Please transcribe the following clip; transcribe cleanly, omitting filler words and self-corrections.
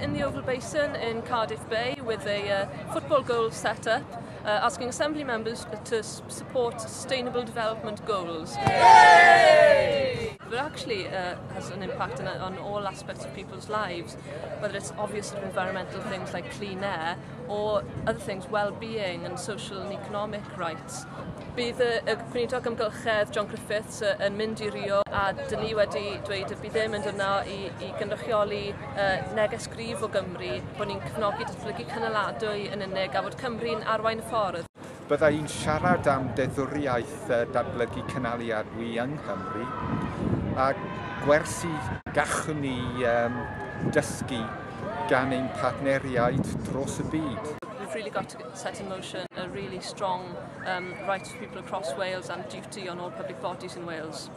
in the Oval Basin in Cardiff Bay with a football goal set up, asking Assembly members to support sustainable development goals. Yay! But actually has an impact on all aspects of people's lives, whether it's obvious sort of environmental things like clean air or other things, well-being and social and economic rights. Bydd y Gweinidog Amgylchedd John Griffiths yn mynd i Rio a dyn ni wedi dweud y bydd e'n mynd yna i gynrychioli neges gryf o Gymru bod ni'n cefnogi datblygu cynaladwy yn unig a fod Cymru'n arwain y ffordd. Bydda i'n siarad am deddfwriaeth datblygu cynaliadwy yng Nghymru a gwersi gallwn ni dysgu gan ein partneriaid dros y byd. We've really got to set in motion a really strong right for people across Wales and duty on all public bodies in Wales.